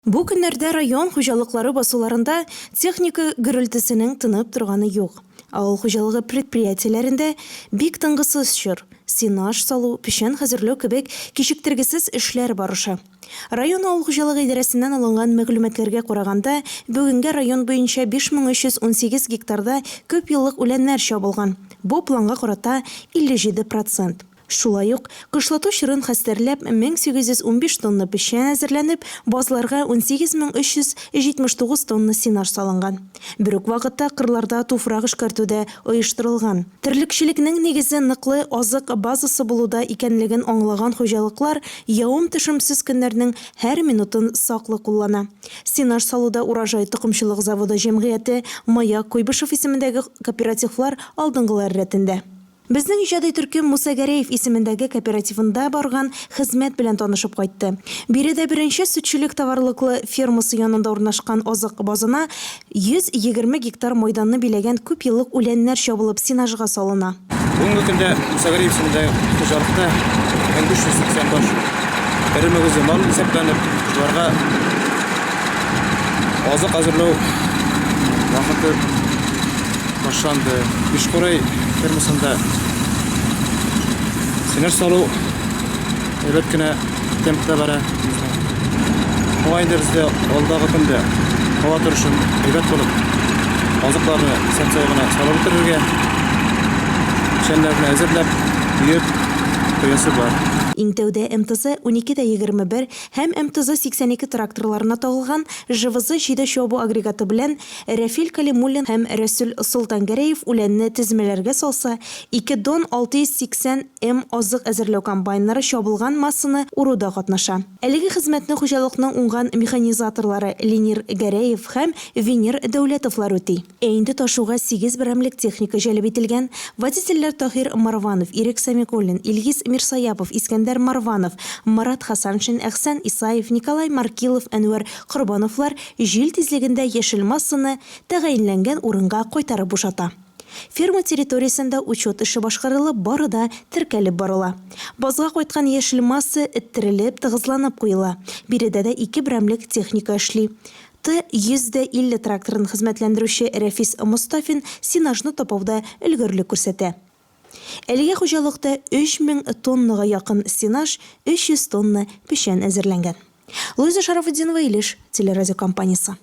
Бу көннәрдә район хуҗалыклары басуларында техника гөрелтесенең тынып торганы юк. Авыл хуҗалыгы предприятиеләрендә бик тынгысыз чор, сенаж салу, печән хәзерләү кебек кичектергесез эшләр барышы. Район авыл хуҗалыгы идарәсеннән алынган мәгълүматларга караганда, бүгенгә район буенча 5318 гектарда күпьеллык үләннәр чабылган, бу планга карата 57 процент. Шулай ук, кышлату чорын хәстәрләп, 1815 тонна печән әзерләнеп, базларга 18379 тонна сенаж салынган. Бер үк вакытта кырларда туфрак эшкәртү дә оештырылган. Терлекчелекнең нигезе ныклы азык базасы булуда икәнлеген аңлаган хуҗалыклар явым-төшемсез көннәрнең һәр минутын саклы куллана. Сенаж салуда Урожай токымчылык заводы җәмгыяте, Маяк, Куйбышев исемендәге кооперативлар алдынгылар рәтендә. Безнең иҗади төркем Муса Гәрәев исемендәге кооперативында барган хезмәт белән танышып кайтты. Биредә беренче сөтчелек товарлыклы фермасы янында урнашкан азык базына 120 гектар майданны биләгән күпьеллык үләннәр чабылып сенажга салына. Бүгенге көндә Муса Гәрәев исемендәге хуҗалыкта 1580 баш эре мөгезле мал исәпләнеп, шуларга азык әзерләү вакыты Башланды. Бишкурай фермасында сенаж салу әйбәт кенә темпта бара. Шуңа инде бездә алдагы көндә һава торышын әйбәт булып, азыкларны исәп гына салып бетерергә, печәннәрне әзерләп, өеп куясы бар. Иң тәүдә МТЗ 12 дә 21 һәм МТЗ 82 тракторларына тагылган ЖВЗ җиде чабу агрегаты белән Рәфил Кәлимуллин һәм Рәсүл Солтангәрәев үләнне тезмәләргә салса, ике Дон 680 М азык әзерләү комбайннары чабылган массаны уруда катнаша. Әлеге хезмәтне хуҗалыкның уңган механизаторлары Ленир Гәрәев һәм Венер Дәүләтовлар үти. Ә инде ташуга сигез берәмлек техника җәлеп ителгән, водительләр Таһир Марванов, Ирек Сәмигуллин, Илгиз Мирсаяпов, Искәндәр Марванов, Марат Хәсәншин, Әхсән Исаев, Николай Маркилов, Әнвәр Корбановлар җил тизлегендә яшел массаны тәгаенләнгән урынга кайтарып бушата. Ферма территориясендә учет эше башкарылып, бары да теркәлеп барыла. Базга кайткан яшел масса эттерелеп, тыгызланып куела. Биредә дә ике берәмлек техника эшли. Т 150 тракторын хезмәтләндерүче Рәфис Мостафин сенажны тапауда өлгерлек күрсәтә. Әлегә хуҗалыкта 3000 тоннага якын сенаж, 300 тонна печән әзерләнгән. Луиза Шарафутдинова, Илеш телерадиокомпаниясе.